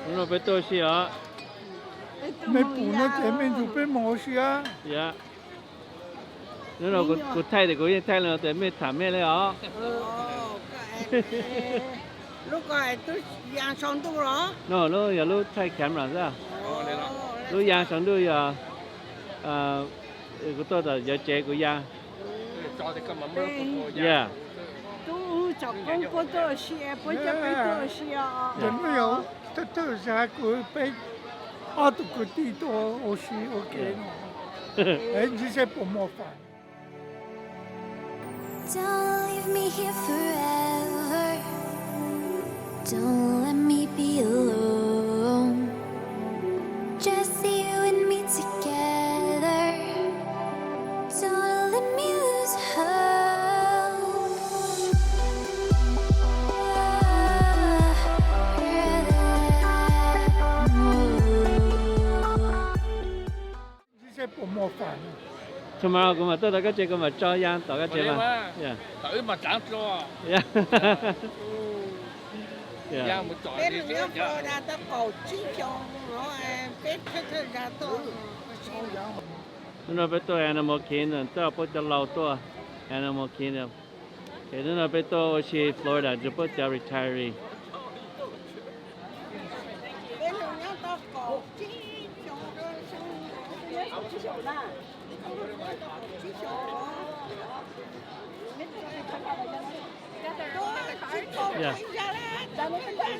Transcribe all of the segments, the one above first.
Hnub no peb tuaj ua si os. Mej pum no ces mej nrug peb moog ua si os. Yog. Hnub no kuv thaij tes kuv yeej thaij le no tes mej tham mej le os. Lub ko yaa sau ntuj los? No, lub yog lub thaij camera xwb. Lub yaa sau ntuj yog, kuv tuaj tom yawg tsev kuv yaa. Tub tsom koob puab tuaj ua si, puab coj peb tuaj ua si os. Mej yog thawj thawj zaug kuv peb ob tug kwv tij tuaj ua si ua ke no, ntsib seb puas muaj fam. Don't leave me here forever. Don't let me be alone. Just you and me together. Don't let me lose hope. Tomorrow kuv mam tuaj tom koj tsev, kuv mam tso yaa tom koj tsev mas. Peb lug nyob Florida tau kaum tsib xyoos, peb thawj thawj zaug tuaj. Hnub no peb tuaj Animal Kingdom, tuaj puab cov laus tuaj Animal Kingdom. Es hnub no peb tuaj ua si Florida nrug puab cov retiree.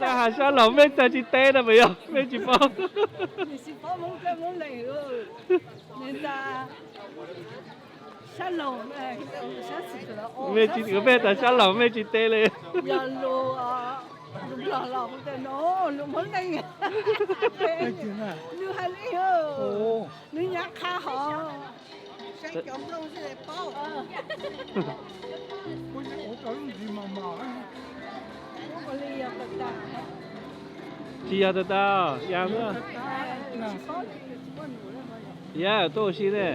Tab has sab laug mej txhaj tsis teb no puas yog mej tsis paub? Mej tsis, mej tas sab laug mej tsis teb le. Yog lus, lus Nplog los hu tas no, lus Hmoob Leej. Nws hais li, nws nyab qha hov. Tsis yog tas tas, yog, yog tuaj ua si ne,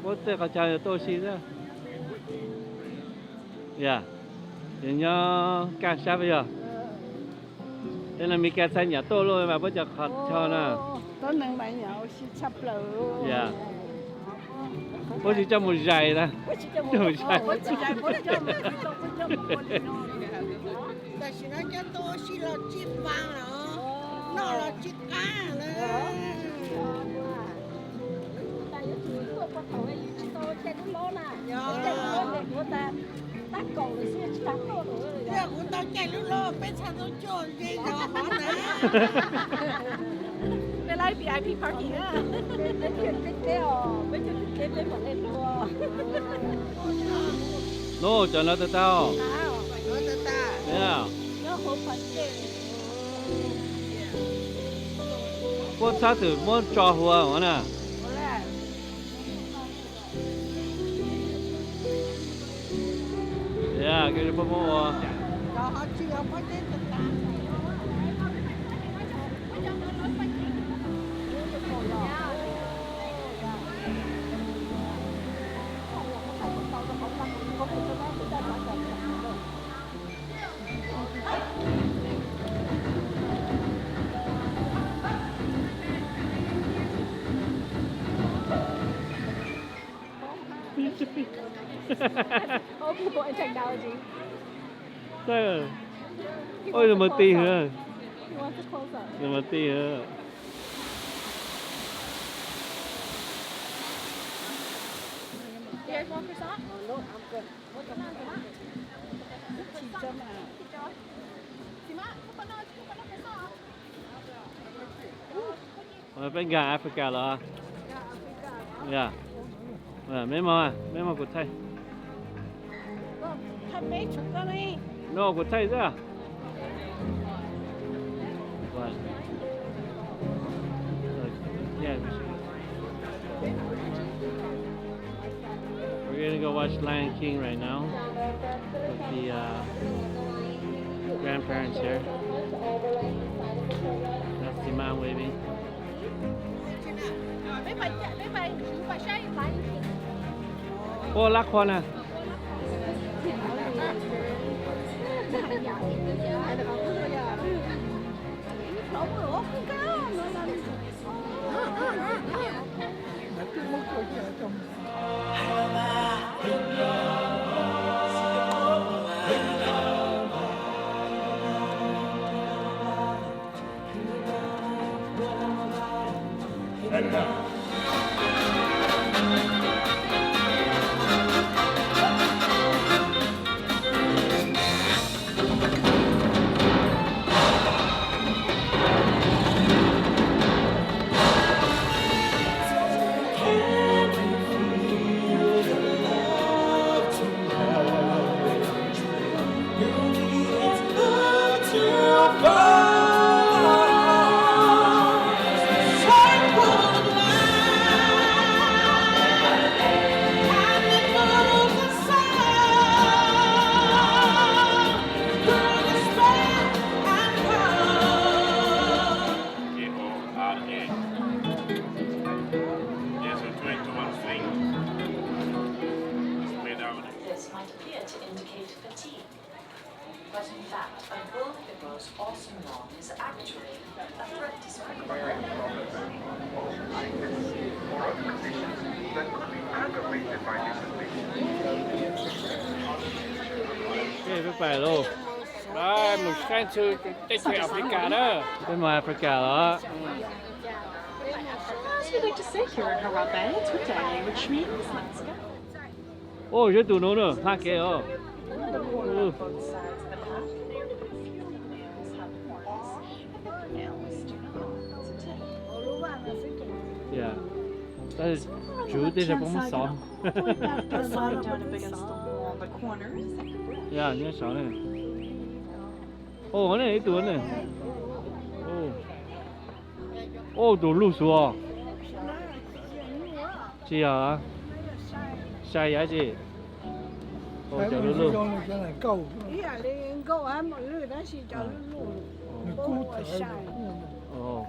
puab tej qhov chaw yog tuaj ua si xwb. Yog, nyob kaj sab puas yog? Tej no Mes Kas txhais nyam tuaj luaj mas puab cov qhov chaw na. Yog, puab tsis coj mus zais na. Coj mus zais. Tam sim no coj tuaj ua si los tsis fab los, noj los tsis qab lawm. Yog, kuv tau caij lub hlob peb txhaj tuaj cuaj ze zog hov na. Peb lub V I P parking na. Lub cov no tas tas. Puab txhab twm muab tso huav na. Puab muab ua. Oj, nws mas ti hwv, nws mas ti hwv. Peb nkag Africa los? Meb mog, meb mog kuv thaij. No kuv thaij xwb. We're gonna go watch Lion King right now with the uh, grandparents here. That's Simán waving. Ua lab qhua na. And now. K O R A. Yes, we're trying to one thing. It's made out. This might appear to indicate fatigue, but in fact, a bull in Ross Awesome Lawn is actually a threat to spring. Peb pais lauj, peb mus saib ntxhw teb chaws Africa na. Peb mus Africa los. As we like to say here in Harare, today, which means let's go. Oj, yog tus no na, hla kev os. Another corner on both sides of the path. Their female males have horns, and their males do not. It's a tip. Yeah. Tab sis tswv tej zaum puas muab xov. Avoid that by sliding down up against the wall on the corners. Yeah, nyob saud ne. Oj, ne ib tug ne. Oj, tus luj xuv. Tsis yog, sai yav tsis. Oj, cov luj luj.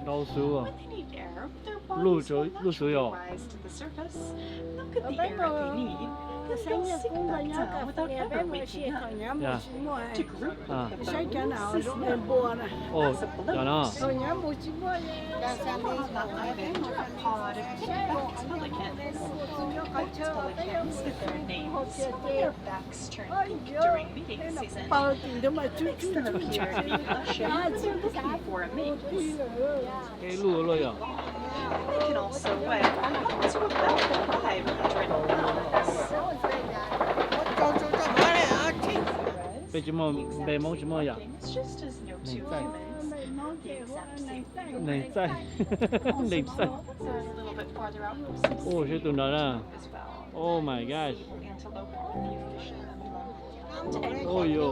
Ntau xuv. Luj xuv yog. Look at the area beneath. Then go sink back down without ever waking up. To group up the bones is known as a bloat. This is a pod of pink-backed pelicans. Boat pelicans get their names when their backs turn pink during mating season. It makes them appear to be blushing when they're looking for a mate. Kev luj luj yog. They can also wag their heads to about five hundred miles. Peb tsis muaj, npe Hmoob tsis muaj yom. It's just as no two humans have the exact same. Neeg txaij. Neeg txaij. Oj, seb tus no na. Oh my gosh. Oh, yo.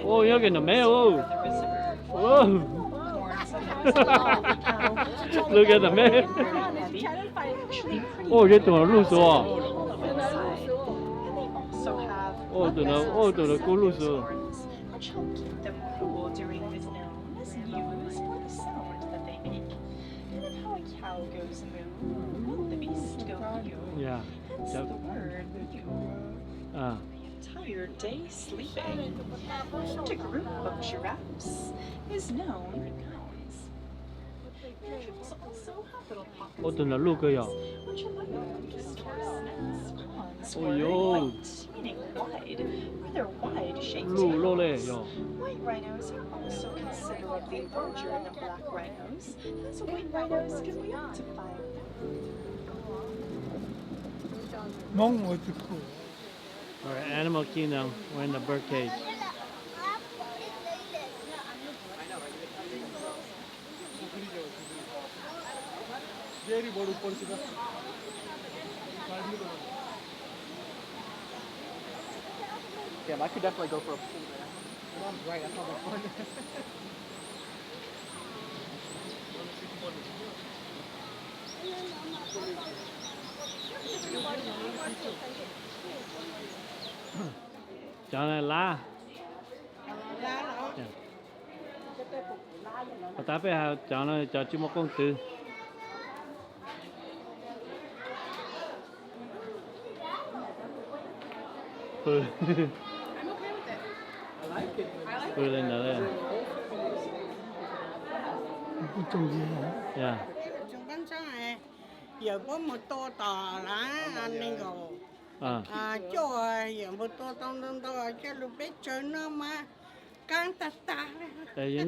Oh, yog ke nram me, oh. Oh. Look at the man. Oh, yog tus no luj xuv. Oh, tus no, oh, tus no kuj luj xuv. Yeah. Entire day sleeping. And a group of giraffes is known as hounds. Giraffes also have little pockets. Ua tus no luj kawg yog. Which allow them to store snacks, ponds, or light, meaning wide, for their wide-shaped tails. White rhinos are also considerably larger than black rhinos. Those white rhinos can weigh up to five pounds. Hmoob ua tus kuj. Or animal kingdom, we're in the bird cage. Damn, I could definitely go for a pool there. Right, that's all the fun. Cov no lab. Tab peb cov no cov tsis muaj qoob tw. Pw, pw li ntawd li. Yawm puab mus tua tom lawm, neeg nkaum cuaj, yawm mus tua tau ntau ntau coj lug peb tsaws noj mas qaab tag tag.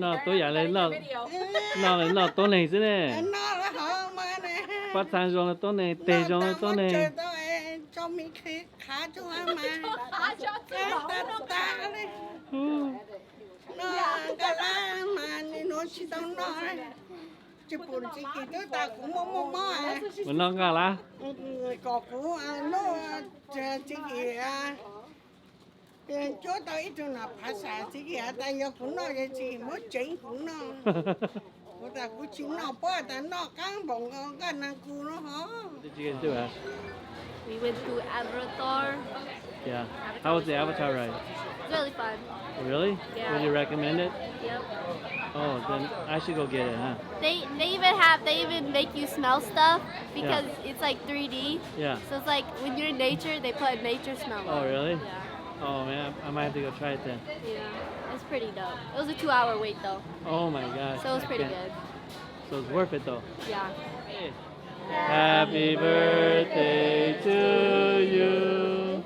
Noj tuab yam le noj, noj tuab neeg xwb ne. Noj lawm hov mas ne. Pab txha zoo le tuab neeg, teg zoo le tuab neeg. Tsaws tau, tso me qhov tsuag mas qaab tag tag le. Noj nqaj lab mas nws nuav tsis tau noj. Tsis pum Txiv Kim twb tas kuv muaj muaj mob. Mus noj nqaj lab. Kom kuv noj, Txiv Kim cuab tau ib tug nam phav sam, Txiv Kim has tas yog kuv noj ces Txiv Kim muab tseev kuv noj. Kuv tas kuv tsis noj, puab tas noj qaab npaum nkaus nqaj nag kus no hov. We went to Avatar. Yeah. How was the Avatar ride? It's really fun. Really? Yeah. Would you recommend it? Yep. Oh, then I should go get it, huh? They they even have they even make you smell stuff because it's like three D. Yeah. So it's like when you're in nature, they put a nature smell on. Oh, really? Yeah. Oh man, I, I might have to go try it then. Yeah, it's pretty dope. It was a two-hour wait though. Oh my gosh. So it was pretty good. So it's worth it though. Yeah. Happy birthday to you.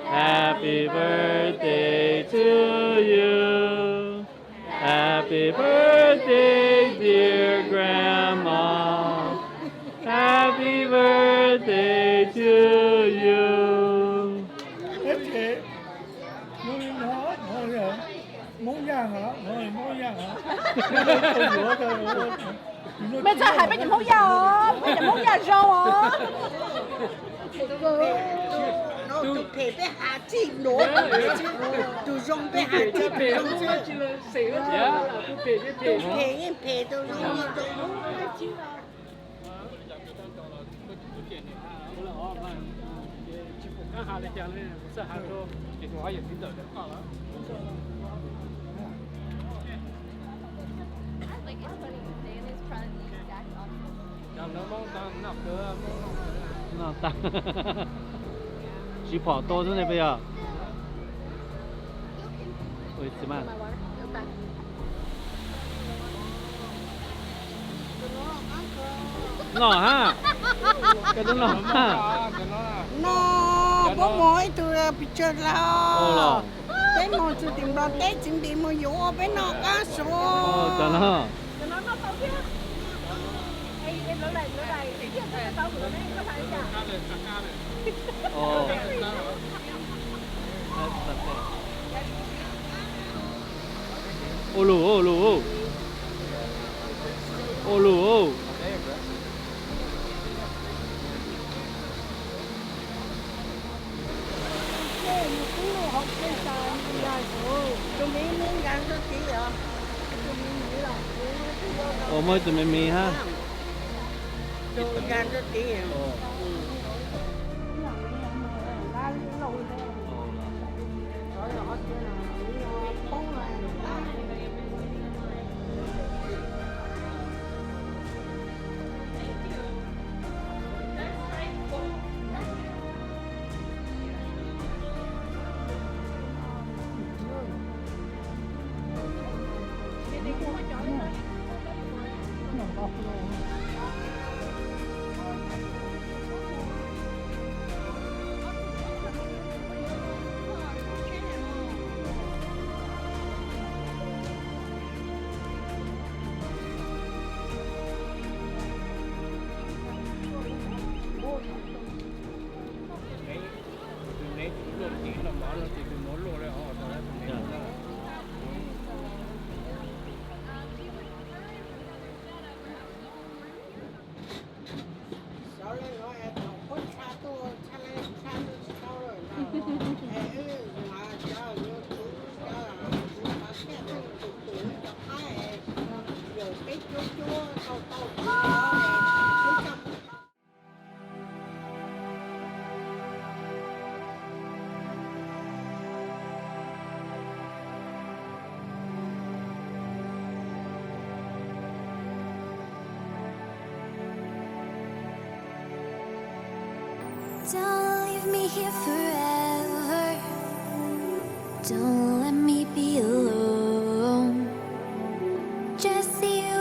Happy birthday to you. Happy birthday, dear grandma. Happy birthday to you. Hmoob Yaj hab, Hmoob Yaj hab. Mej txhaj has peb cov Hmoob Yaj os, peb cov Hmoob Yaj zoo os. Tus phem peb has txij nuav, tus zoo peb has txij tus zoo xwb. Tus phem yeej phem, tus zoo yeej zoo. Tsis phom tua xwb ne puas yog? Noj hab, koj twb noj hab. No, puab moog ib tug pes tsawg lawm. Peb moog txug tim Nplog teb, Txiv Npis moog yuav ua peb noj qaab su. Ua lug, ua lug, ua lug. Ua, muaj ib tug me me hab. Don't leave me here forever. Don't let me be alone. Just you